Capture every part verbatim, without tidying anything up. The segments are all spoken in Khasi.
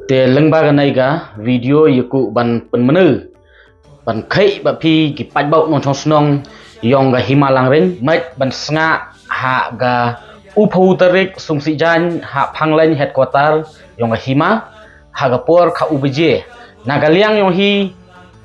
Te lyngba kane ka video ïa ku ban pynmynne ban kheiñ ba phi ki paidbah nongshong shnong ïong ka Hima Langrin, mait ban sngap ha ka u phew tarik Sumsijan ha Phanglein headquarter ïong ka Hima ha ka por kha u baje. Na ka liang ïong hi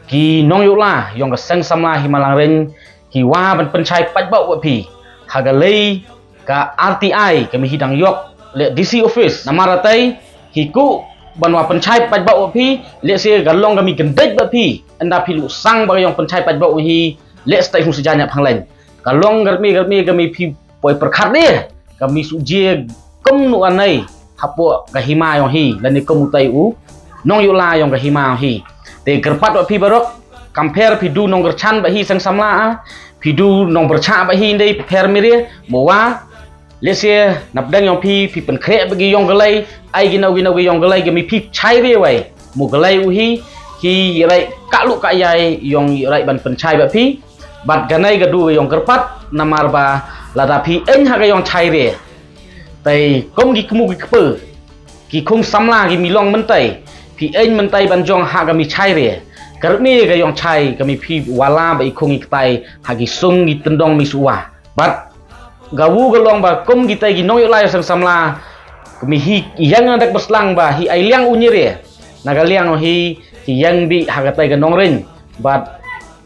ki nongïoh la ïong ka Seng Samla Hima Langrin ki wan ban pynshai paidbah ba phi ha ka lei ka R T I ka mi hi dang ïoh leh D C office. Namar atai hi ku ban wan pynshai paidbah ba phi, leh se ka long ka mi kyndit ba phi, ynda phi lu sang ba ka ïong pynshai paidbah hi, leh stai hung sijanya Phanglein. Ka long garmi garmi ka mi phi poi pyrkhat de, ka mi su je kum nu anai hapoh ka Hima ïong hi, lane kum utai u nongïoh la ïong ka Hima ïong hi. Te kyrpad ba phi baroh, kam pher phi du nongkyrchan ba hi Seng Samla, phi du nongpyrchah ba hi ndei pher mire, mo wa leh se napdeng ïong phi, phi pynkhreh ba ki ïong ka lei, ai ki nau ki nau ki ïong ka lei, ka mi phi chai re wai. Mo ka lei u hi, hi rai ka lu ka yai ïong rai ban pynchai ba phi. Bad ka nei ka du ka ïong kyrpad, namar ba lada phi eng ha ka ïong chai re. Tai kum ki kmu ki kpu, ki khun samla ki mi long myntai, phi eng myntai ban jong ha ka mi chai re. Kyrmi ka ïong chai ka mi phi wala ba i khun i ktai ha ki sung ki tyndong mi suwa. Bad ka wu ka long ba kum kitai ki nongïoh la ïong Seng Samla, ka mi hi ïang na dak baslang ba hi ai liang u nyire. Na ka liang hi hi ïang bi ha katai ka nongring. Bad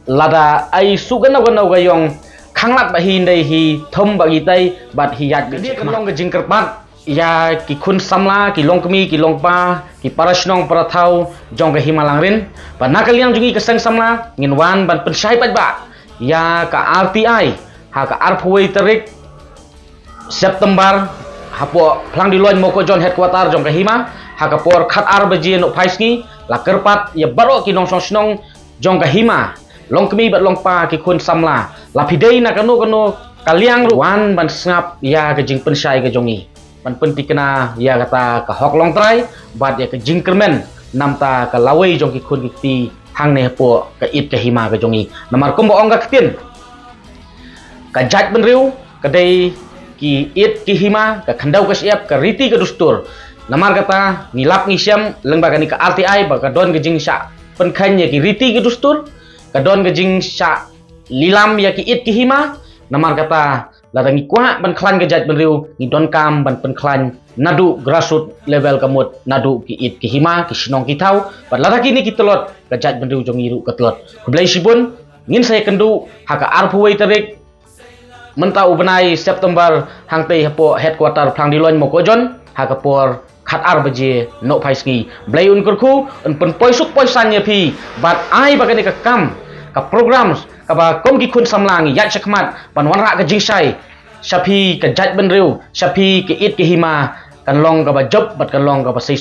lada ai su ka nau ka nau ka ïong khanglat ba hi ndai hi thom ba kitai bad hi ïaid bi ka long ka jingkyrpad ïa ki khun samla, ki longkmie, ki longpa, ki para shnong para thaw jong ka Hima Langrin. Bad na ka liang jong i ka Seng Samla ngin wan ban pynshai paidbah ïa ka R T I ha ka arphew wei tarik September hapoh Phlangdiloin Mowkaijon headquarter jong ka Hima ha ka por khat ar baje nohphai sngi. La kyrpad ïa baroh ki nongshong shnong jong ka Hima, longkmie bad longpa, ki khun samla, la phi dei na kano kano ka liang ruh wan ban sngap ïa ka jingpynshai ka jong i, ban pyntikna ïa kata ka hok longtrai bad ïa ka jingkyrmen namta ka lawei jong ki khun ki kti hangne hapoh ka it ka Hima ka jong i. Namar kumba ong ka ktien, ka jaitbynriew ka dei ki it ki hima, ka khyndew ka shyiap, ka riti ka dustur. Namar kata ngi lap ngi shem lyngba kane ka R T I ba ka don ka jingshah pynkheiñ ïa ki riti ki dustur, ka don ka jingshah lilam ïa ki it ki hima. Namar kata lada ngi kwah ban khlaiñ ka jaitbynriew, ngi donkam ban pynkhlaiñ naduh grassroot level, ka mut naduh ki it ki hima, ki shnong ki thaw. Bad lada kine ki tlot, ka jaitbynriew jong ngi ruh ka tlot. Khublei shibun. Ngin sa ïakynduh ha ka arphew wei tarik mynta u bnai September hangtei hapoh headquarter Phlangdiloin Mowkaijon ha ka por khat ar baje nohphai sngi. Blei un kyrkhu, un pynpoi suk poi san ïa phi bad ai ba kane ka kam, ka programs kaba kum ki khun samla ngi ïaid shakhmat ban wanrah ka jingshai sha phi ka jaitbynriew, sha phi ka it ka hima, kan long kaba jop bad kan long kaba sei